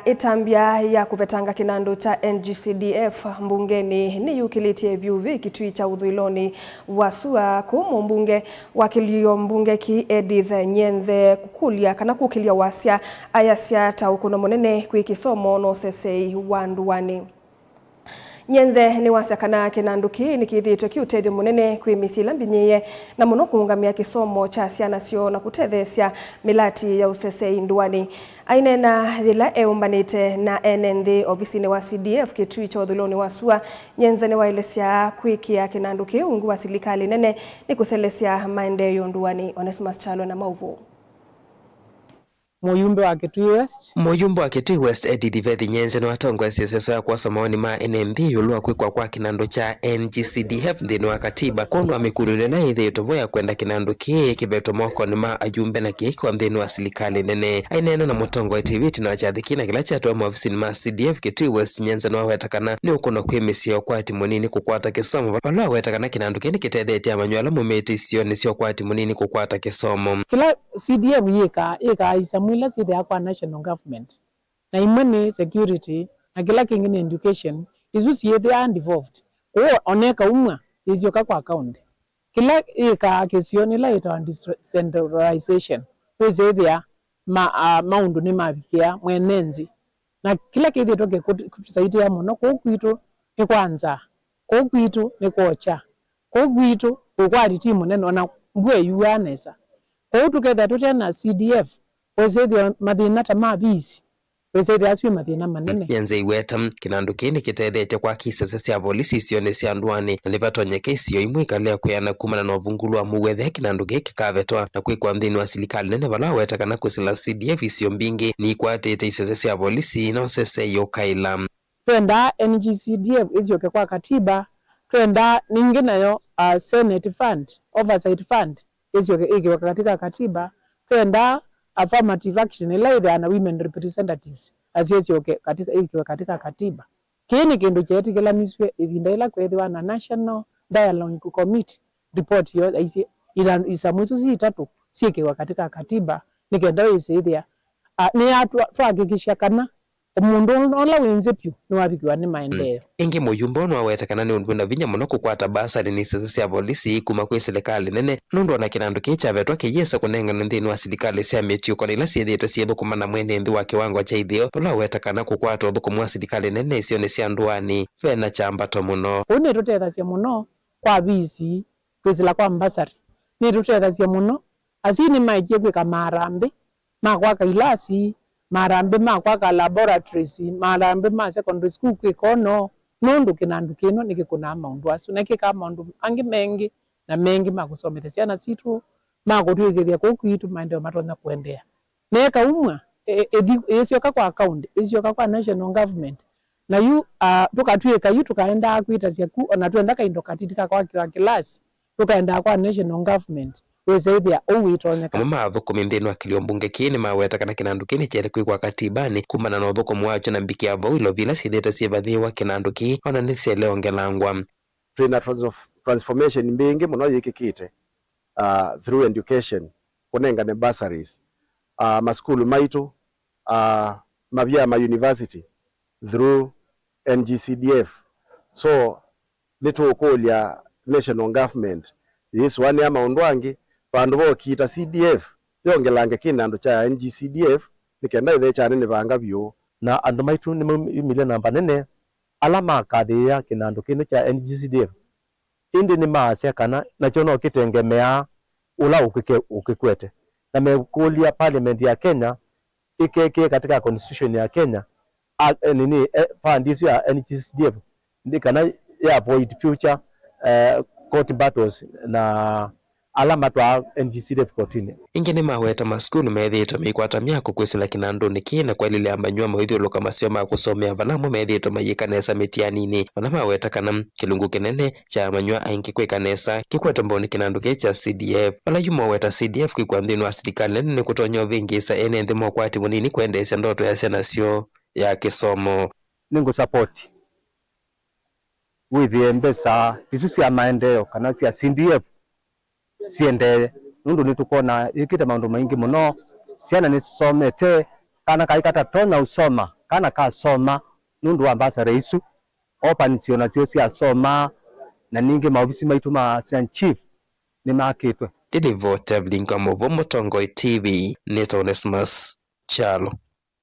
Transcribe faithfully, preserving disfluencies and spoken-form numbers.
Ĩtambya ya kũvetanga kĩnandũ kya N G C D F mbungenĩ nĩyũkĩlĩtye vyũ vĩ kĩtui kya ũthũĩlonĩ wa sua, kũu mũmbunge wa kĩlio mbunge kĩ Edith Nyenze kũkũlya kana kũkĩlya wasya ayasya ta ũkũno mũnene kwĩ kĩsomo na ũsesei wa ndũanĩ. Nyenze nĩwasya kana kĩnandũ kĩĩ nĩkĩthĩĩtwe kĩ ũtethyo mũnene kwĩ mĩsyĩ ĩla mbinyĩĩe, na mũno kũũngamĩa kĩsomo kya syana syoo na kũtetheesya mĩlati ya ũsesei ndũanĩ. Aineena yĩla eũmbanĩte na ene nthĩ ovisinĩ wa C D F kĩtui kya ũthũĩlonĩ wa sua, Nyenze nĩwaelesya kwĩkĩa kĩnandũ kĩĩ ungu wa silikalĩ nene nĩ kũselesya maendeeo ndũanĩ. Onesmus Kyalo na maũvoo. Mũyumbe wa Kitui West. Mũyumbe wa Kitui West, Edith Vethi Nyenze, nĩwatongoesye ĩseso ya kwosa mawoni ma ene nthĩ ĩũlũ wa kwĩkwa kwa kĩnandũ kya N G C D F nthĩnĩ wa katiba. Kwondũ wa mĩkũlyo ĩla yĩthĩĩtwe vo ya kwenda kĩnandũ kĩĩ kĩvetwe mokonĩ ma ayumbe na kĩĩkĩwa nthĩnĩ wa silikalĩ nene. Aineena na mũtongoi T V ĩtina wa kyathĩ kĩĩ na kĩla kyatwawa maovisinĩ ma C D F Kitui West, Nyenze nĩwaweta kana nĩ ũkũno kwĩ mĩsyĩ ya ũkwati mũnini kũkwata kĩsomo, vala waweta kana kĩnandũ kĩĩ nĩkĩtethetye amanyũ ala maumĩte isionĩ sya ũkwati mũnini kũkwata kĩsomo. Kĩla C D F yĩkaa, yĩkaa isamũ ila syĩthĩaa kwa national government, na imwe nĩ security, na kĩla kĩngĩ nĩ education, isu syĩthĩaa devolved. Kwoou ona ĩkaumw'a, yĩsyoka kwa county. Kĩla yĩkaa kĩsionĩ ĩla yĩtawa decentralization, wĩsĩthĩa ma, a, maũndũ nĩmavikĩa mwene nthĩ. Na kĩla kĩthĩtwe kĩkũtũsaitĩa mũno kũu kwitũ nĩ kwa nzaa, kũu kwitũ nĩ kwokya, kũu kwitũ ũkwati ti mũnene, ona mbua ĩyuaa nesa. Kwoou tũkethĩa tũte na C D F, ũsĩthĩa mathĩna ta ma visi, wĩsĩthĩa asu nĩ mathĩna manene. Nyenze aiweta, kĩnandũ kĩĩ nĩkĩtethetye kwaka isese sya volisi isionĩ sya ndũanĩ, na nĩvatonyeka isio imwe ikalea kwĩana kumana na ũvungũlu wa mũuo ethĩa kĩnandũ kĩĩ kĩkavetwa na kwĩkwa nthĩnĩ wa silikalĩ nene, vala aweta kana kwĩsĩla C D F isio mbingĩ nĩikwatĩte isese sya volisi na ũsesei ũkaĩla. Twendaa N G C D F ĩsyoke kwa katiba. Twendaa ningĩ nayo, uh, Senate Fund, Oversight Fund, ĩsyoke ĩkĩwe katika katiba. Twendaa affirmative action ĩla ĩthĩaa na women representatives, nasyo ĩsyoke katika, ĩkĩwe katika katiba. Kĩĩ nĩ kĩndũ kyeetĩkĩlanisw'e ĩvinda yĩla kweethĩwa na National Dialogue Committee report yo yaisye ila, isamũ isu si itatũ syĩkĩwe katika katiba, nĩ kenda wĩsĩthĩa, a, nĩyatwa-, twahakikisha kana o mũndũ ũla wĩ nzĩ vyũ nĩwavikĩwa nĩ maendeeo. Ĩngĩ mũyumbe ũũ nĩwaweta kana nĩ ũndũ wĩna vinya mũno kũkwata mbasarĩ na isese sya volisi kuma kwĩ silikalĩ nene, nũndũ ona kĩnandũ kĩĩ kyavetwa kĩyĩsa kũnenganwe nthĩnĩ wa silikalĩ sya mĩtiũko na ila syĩthĩĩtwe syĩthũkũma na mwene nthĩ wa kĩwango kya itheo, vala waweta kana kũkwata ũthũkũmi wa silikalĩ nene isionĩ sya ndũanĩ ve na kyambato mũno. Ũu nĩtũtethasya mũno kwa visi kwĩsĩla kwa mbasarĩ. Nĩtũtethasya mũno. Asyai nĩmaekie kwĩka maarambĩ ma kwaka ilasi, maarambĩ ma kwaka laboratories, maarambĩ ma secondary school kwĩka ũno, nũndũ kĩnandũ kĩno nĩkĩkũnaa maũndũ asu, na kĩkaa maũndũ angĩ mengĩ na mengĩ ma kũsomethya syana sitũ, ma kũtwĩkĩthya kũu kwitũ maendeeo matonya kũendeea. Na ĩkaumw'a, ĩ-, ĩthi-, ĩsyoka kwa county, ĩsyoka kwa national government. Na yu, ah, tũkatw'ĩka yu tũkaendaa kwĩtasya ku, ona twenda kaindo katiti ka kwakĩwa kĩlasi, tũkaendaa kwa national government, wĩsĩthĩa ũu wĩtonyeka. Amwe ma athũkũmi nthĩnĩ wa kĩlio mbunge kĩĩ nĩmaweta kana kĩnandũ kĩĩ nĩkyaĩle kwĩkwa katibanĩ kumana na ũthũkũmi wakyo na mbikĩ ya vau ilovi ila syĩthĩĩtwe syĩvathĩĩwa kĩnandũ kĩĩ ona nĩsyaĩle ongelangwa. Twĩ na trans-, transformation mbingĩ mũno yĩkĩkĩte, uh, through education, kũnengane bursaries, uh, masukulu maitũ, uh, mavia ma university through N G C D F. So, nĩtũũkũlya national government yĩsũanĩa maũndũ angĩ, vandũ va ũkiita C D F, yongelange kĩnandũ kya N G C D F, nĩ kenda ĩthee kyanenevanga vyũ. Na andũ maitũ nĩmaumile namba nene, ala makathĩĩa kĩnandũ kĩno kya N G C D F. Ĩndĩ nĩmaasya kana nakyo no kĩtengemeaa ũla ũkĩke-, ũkĩkwete. Na mekũlya Parliament ya Kenya ĩkekĩe katika constitution ya Kenya, a, e, nini, e, fund isu ya N G C D F, nĩ kana ya avoid future, eh, court battles na ala matwaa N G C D F kotini. Ĩngĩ nĩmaweta masukulu methĩĩtwe meikwata myako kwĩsĩla kĩnandũnĩ kĩĩ na kwaĩlĩlya amanyũa maithyũlũka maseo ma kũsomea, vala amwe methĩĩtwe mayĩka nesa mĩtianinĩ. Vala maweta kana kĩlungu kĩnene kya amanyũa aingĩ kwĩka nesa kĩkwetwe mbau nĩ kĩnandũ kĩĩ kya C D F. Vala yu moweta C D F kwĩkwa nthĩnĩ wa silikalĩ nene nĩkũtonya ũvĩngĩĩsa ene nthĩ ma ũkwati mũnini kwendeesya ndoto ya syana syoo ya kĩsomo. Nĩngũ support wĩthĩe mbesa isu sya maendeeo kana sya C D F siendee, nũndũ nĩtũkwona yĩkĩte maũndũ maingĩ mũno. Syana nĩsisomete, kana kaĩ katatonya ũsoma, kana kasoma nũndũ wa mbasara isu. Orphans o nasyo syasoma, na ningĩ maovisi maitũ ma Asian Chief nĩmakĩtwe. Ĩlivoti ya vilingi wa maũvoo Mũtongoi T V nĩtawa Onesmus Kyalo.